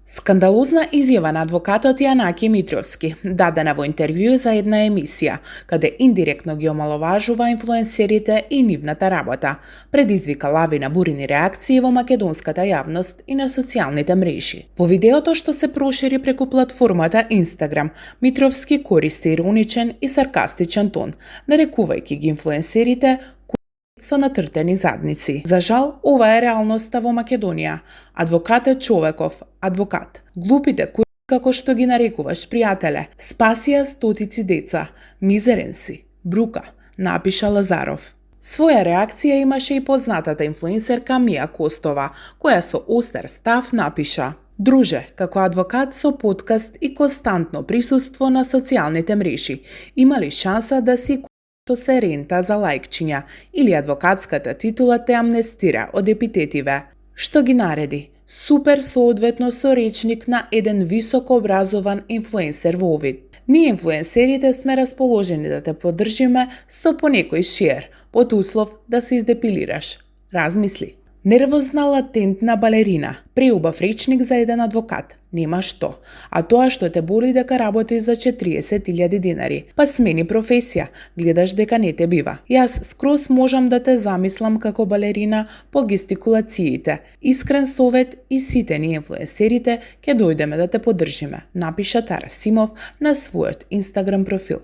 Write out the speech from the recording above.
Скандалозна изјава на адвокатот Јанаки Митровски, дадена во интервју за една емисија, каде индиректно ги омаловажува инфлуенсерите и нивната работа, предизвика лавина бурни реакции во македонската јавност и на социјалните мрежи. Во видеото што се прошири преку платформата Instagram, Митровски користи ироничен и саркастичен тон, нарекувајќи ги инфлуенсерите со натртени задници. За жал, ова е реалноста во Македонија. Адвокат е човеков, адвокат. Глупите како што ги нарекуваш пријателе, спасија стотици деца, мизерен си, брука, напиша Лазаров. Своја реакција имаше и познатата инфлуенсерка Мија Костова, која со остар став напиша: Друже, како адвокат со подкаст и константно присуство на социјалните мрежи, има ли шанса да си се рента за лајкчиња или адвокатската титула те амнестира од епитетиве? Што ги нареди? Супер соодветно со речник на еден високо образован инфлуенсер во овид. Ние инфлуенсерите сме расположени да те поддржиме со по некој шер, под услов да се издепилираш. Размисли. Нервозна латентна балерина, преубав речник за еден адвокат, нема што, а тоа што те боли дека работиш за 40.000 денари, па смени професија, гледаш дека не те бива. Јас скроз можам да те замислам како балерина по гестикулациите. Искрен совет и сите ние инфлуенсерите ќе дојдеме да те поддржиме, напиша Тара Симов на својот Инстаграм профил.